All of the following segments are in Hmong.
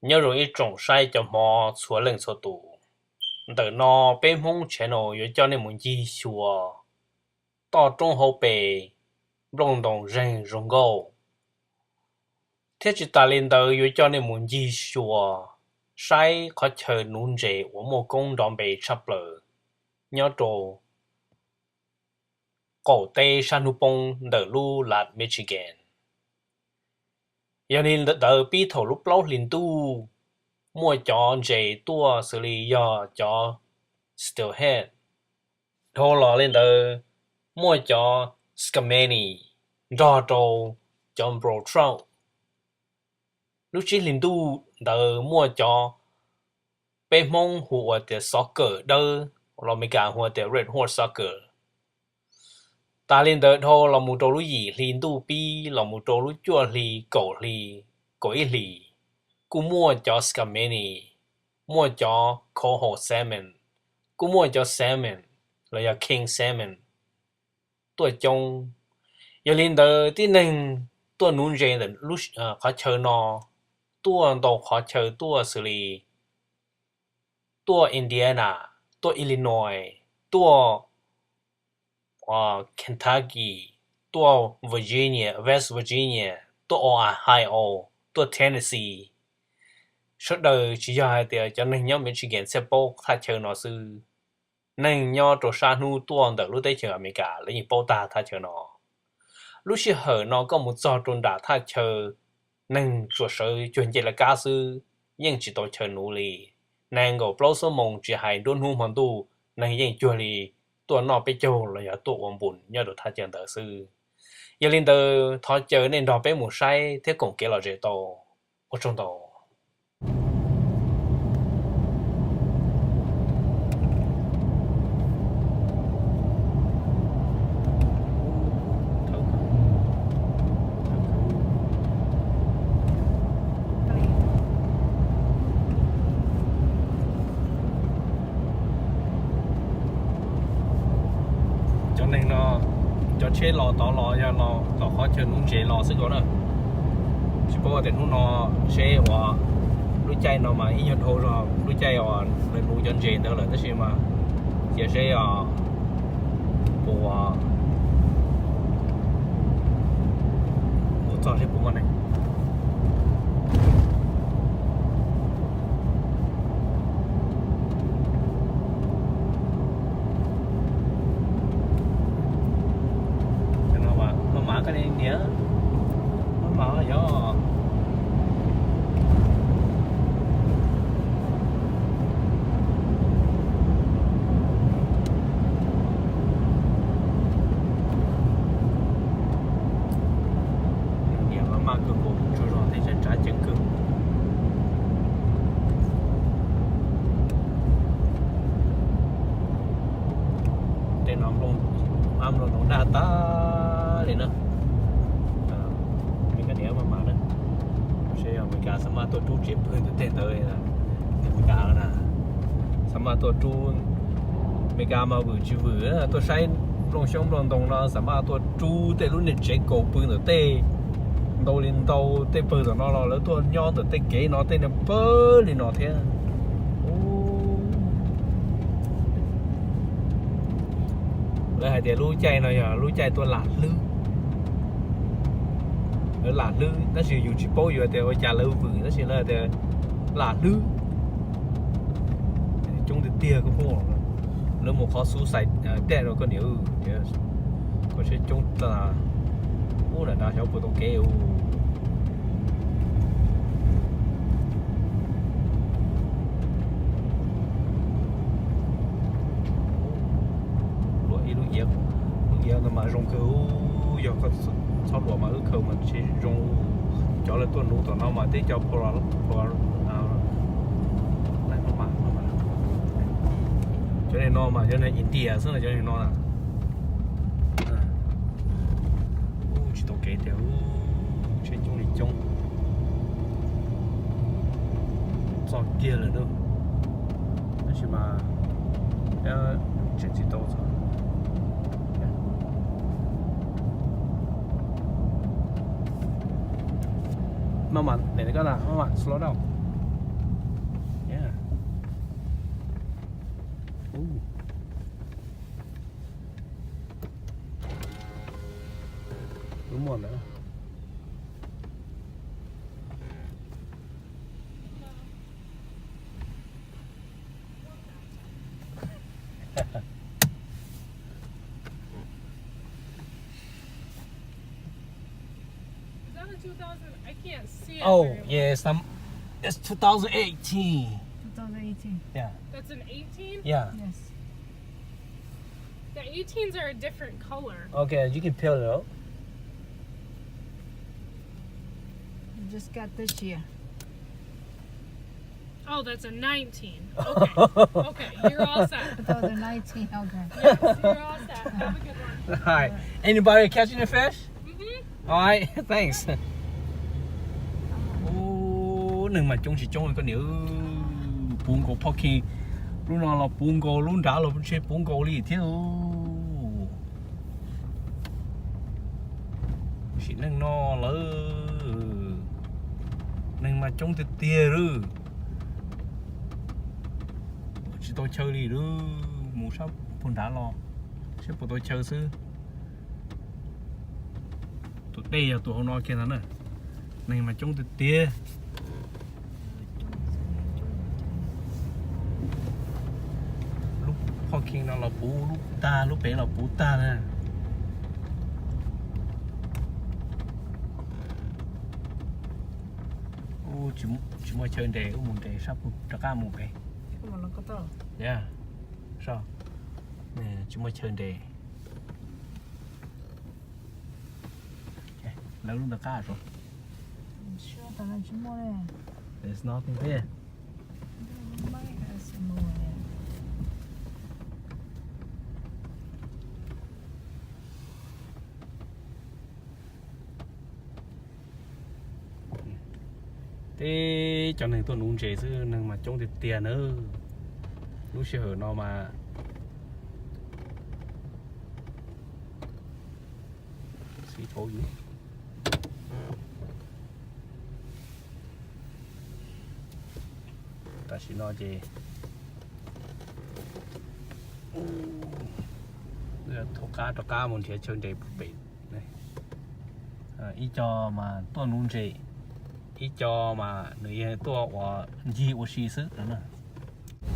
Nyob zoo ib tsoom saib cov hmov txhua leej txhua tus. Ntawm no peb Hmoob channel yuav coj nej mus ncig xyuas toj roob hauv pes nplooj ntoos zeeg zoo nkauj, thiab tsis tas li ntawd yuav coj nej mus ncig xyuas saib qhov chaw nuv ntses uas muaj koob nrov npe tshaj plaws nyob rau qaum teb sab hnub poob ntawm lub Lake Michigan. Yog li ntawd pib thaum lub plaub hlis ntuj muaj cov ntses tuaj xws li yog cov steelhead. Dhau los li ntawd muaj cov skarmany, nrog rau cov brown trout. Lub tsib hlis ntuj ntawd muaj cov peb Hmoob hu ua tias xov kawm dawb, los Meskas hu ua tias red horse sucker. Tas li ntawd dhau los mus rau lub yim hli ntuj pib los mus rau lub cuaj hli, kaum hli, kaum ib hlis, kuj muaj cov skarmany, muaj cov coho salmon, kuj muaj cov salmon los yog king salmon tuaj coob. Yog li ntawd tib neeg tuaj nuv ntses ntawm qhov chaw no tuaj ntau qhov chaw tuaj xws li tuaj Indiana, tuaj Illinois, tuaj Kentucky, tuaj Virginia, West Virginia, tuaj Ohio, tuaj Tennessee. Sawv daws tsis yog hais tias cov neeg nyob Michigan thiaj paub thaj chaw no xwb. Neeg nyob rau sab hnub tuaj ntawm lub teb chaws Amelikas lawv yeej paub tag thaj chaw no. Lub sij hawm no koj mus txog rau nram thaj chaw, neeg tsuas sawv cuag nce laj kab xwb, yeej tsis tau chaw nuv li. Nees nkaum plaub xuab moos tsis hais nruab hnub hmo ntuj, neeg yeej cuag li tuaj noj peb caug los yog tuaj ua npus nyob rau thaj chaw ntawd xwb. Yog li ntawd thov caw nej nrog peb mus saib thiab koom kev lom zem tau. Ua tsaug ntau. Cov neeg no, cov tsheb los tod los yog los tom qhov chaw nuv ntses los xwb ko na. Tsis paub tias hnub no seb uas lub caij no mas ib nyuag dhau zog lub caij uas lawv nuv cov ntses ntawd lawm tab sis mas cia seb puas mus txog seb puas muaj neeg. Maj mam koj niam, maj mam yog. Niam maj maj kawg nkaus, tsaug zog tej tsav tsav ceev kawg. Tej no mloog, mloog ntoov daj tag li na. Meskas niam maj mam na, seb yog Meskas xav maj tuaj rub tsev pw ntawm tej ntawd. Meskas na, xav maj tuaj rub, Meskas mas vwm tsis vwm, tuaj saib nplooj xyoob nplooj ntoo no xav maj tuaj rub tej lub niag tsev kaus pw ntawm tej ntau li ntau tej pawg tom no los lawv tuaj nyob ntawm tej kev no tej niag pawg li no thiab. Lawv hais tias lub caij no yog lub caij tuaj lam hlwb. Lawv lam hlwb tab sis yus tsis paub yus tias ua cas lawv vwm tab sis lawv tias lam hlwb. Coob tiag tiag koj phooj. Lawv mus qhov xub xais dej rau koj niam, koj seb coob tas. Ub, nram no xyov puas tau kev. Luam ib lub iav, lub iav no mas zoo kawg, yog koj txhob luam mas wb khaws mas tsis zoo. Cov lawv tuaj nuv tom no mas tej cov pol, cov no mas cov niag India xwb na, cov niag no na. Tsis tau kev tiag, tsheb coob li coob. Txog kiag lawm na, tab sis mas tseem tsis tau txog. Maj mam, slow down. Muaj ntawd. Is that a two thousand? I can't see it. Oh, very well. Yeah, it's, um, it's two thousand eighteen. Two thousand eighteen. Yeah. That's an eighteen? Yeah. Yes. The eighteens are a different color. Okay, you can peel it out. You just got this year. Oh, that's a nineteen. Okay. Okay, you're all set. Two thousand nineteen, okay. Yes, you're all set. Have a good one. All right. Anybody catching a fish? Mm-hmm. All right, thanks. Ub, neeg mas coob tsis coob li koj niam. Puv nkaus parking, lub no los puv nkaus, lub nrad los ntshe puv nkaus li thiab. Sim neej no lawm, neeg mas coob tiag tiag lawm. Tsis tau chaw li lawm, mus sab puag nrad los saib puas tau chaw xwb. Tus dej yog tus hauv no kiag ntag na. Neeg mas coob tiag tiag. Lub parking no los puv tag, lub pem los puv tag na. Ub, tsis muaj chaw nres, wb mus nres sab pug rov qab mus pem. Yeah, so, tsis muaj chaw nres. Lawv lub ntawd qab saud. There's nothing there. Teb cov neeg tuaj nuv ntses xwb, neeg mas coob tiag tiag nawb. Lub sij hawm no mas xib thaum yus tam sim no ces thauj qab rov qab mus nrhiav chaw nres pem. Ib co mas tuaj nuv ntses, ib co mas nws yeej tuaj ua ncig ua si xwb no.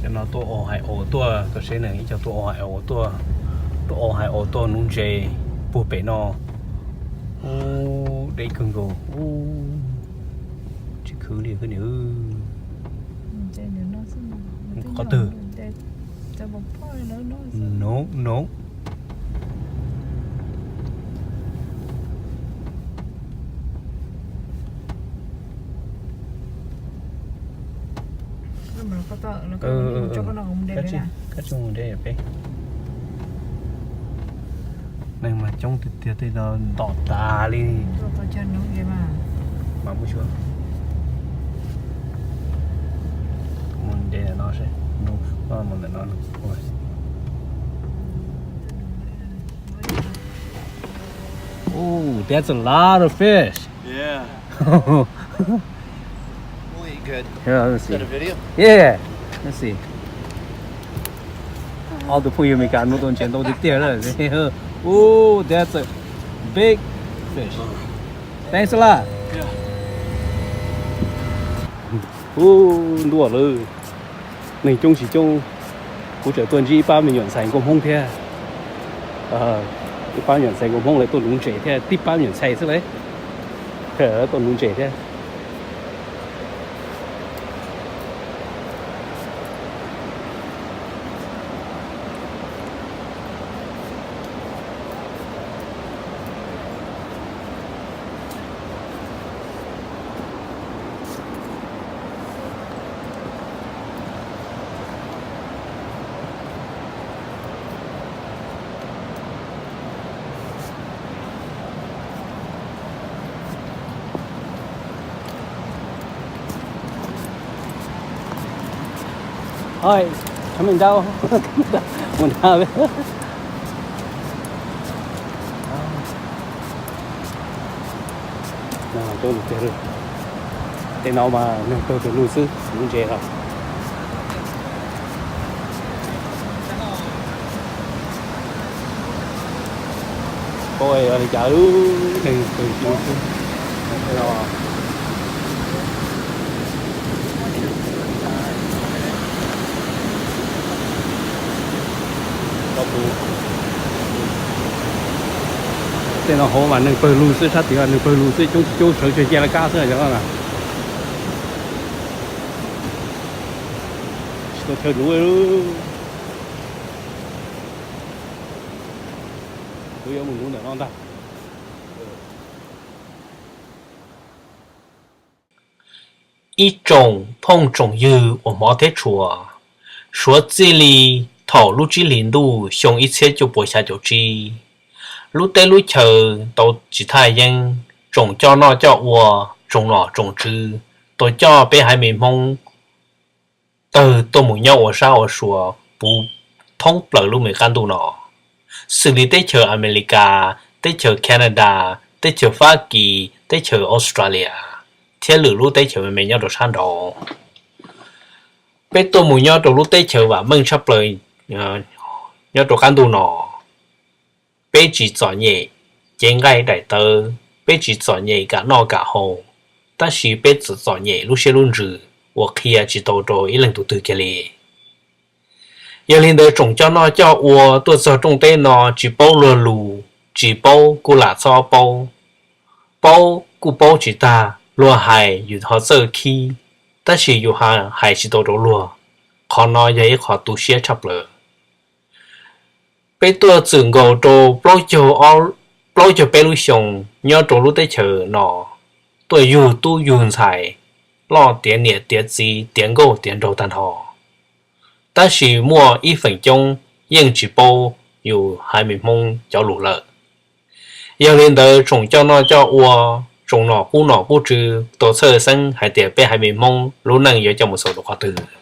Cov no tuaj ua hais os tuaj, koj saib nws ib co tuaj ua hais os tuaj, tuaj ua hais os tuaj nuv ntses puag pem no. Ub, deb kawg nkaus, ub, tsis khwv li koj niam. Qhov twg? No, no. Koj tsis mus nres pem. Neeg mas coob tiag tiag, tej no ntom tas li. Mas muaj xyuas mus nres ntawm no seb, mus ntawm no. Oh, that's a lot of fish. Yeah. We'll eat good. Here, let me see. Is that a video? Yeah. Let's see. Ob tug phooj ywg Amelikas nuv tau ntses ntau tiag tiag lawm. Oh, that's a big fish. Thanks a lot. Yeah. Ub, ntuj lawm. Neeg coob tsis coob, kuv tseem tuaj ntsib ib pab me nyuam ntxhais nkauj Hmoob thiab. Ib pab me nyuam ntxhais nkauj Hmoob lawv tuaj nuv ntses thiab, tib pab me nyuam ntxhais xwb lawm, tuaj nuv ntses thiab. Oi, coming down. Mus nrad. Tej no mas neeg taug tus lug xwb, nuv ntses os. Ua li cas lub neeg pw xwb. Tej no hauv mas neeg pawg lug xwb, sab tid neeg pawg lug xwb, coob tsis coob sawv tseg cia laj kab xwb cov no na. Tsis tau chaw nuv li. Kuv yuav mus nuv ntawm no ntag. Ib tsoom phooj tsoom ywg uas hmov thiab tshua, suav txij li thaum lub tsib hlis ntuj xyoo ib txhiab cuaj puas xya caum tsib, lub teb lub chaw tau tsis thaj yeeb, tsoom coj noj coj ua, tsoom nom tsoom tswv tau coj peb haiv me Hmoob tawg tuaj mus nyob ua sab ua sua puv thoob plaws lub me qab ntuj no, xws li teb chaws Amelikas, teb chaws Canada, teb chaws Fab Kis, teb chaws Australia, thiab lwm lub teb chaws me me nyob rau sab nraud. Peb tuaj mus nyob rau lub teb chaws vam meej tshaj plaws nyob rau qab ntuj no. Peb tsis txom nyem cev nqaij daim tawv, peb tsis txom nyem kam noj kam haus, tab sis peb txom nyem lub siab lub ntsws uas qhia tsis tau rau ib leej tug twg kiag li. Yog li ntawd tsoom coj noj coj ua tuaj txog rooj teb no tsis paub luag lus, tsis paub kuj lam txhob paub, paub kuj paub tsis tag, luag hais yus ho txawj khib, tab sis yus hais tsis tau rau luag. Qhov no yog ib qho tu siab tshaj plaws. Peb tuaj txwm nkaus rau plaub caug peb lub xyoo nyob rau lub teb chaws no, tuaj yug tub yug ntxhais, loj tiav niam tiav txiv tiav nkauj tiav nraug tag nrho, tab sis muaj ib feem coob yeej tsis paub yus haiv me Hmoob cov lus lawm. Yog li ntawd tsoom coj noj coj ua, tsoom nom qub nom qub tswv tau txhawj xeeb hais tias peb haiv me Hmoob lub neej yuav coj mus xaus rau qhov twg.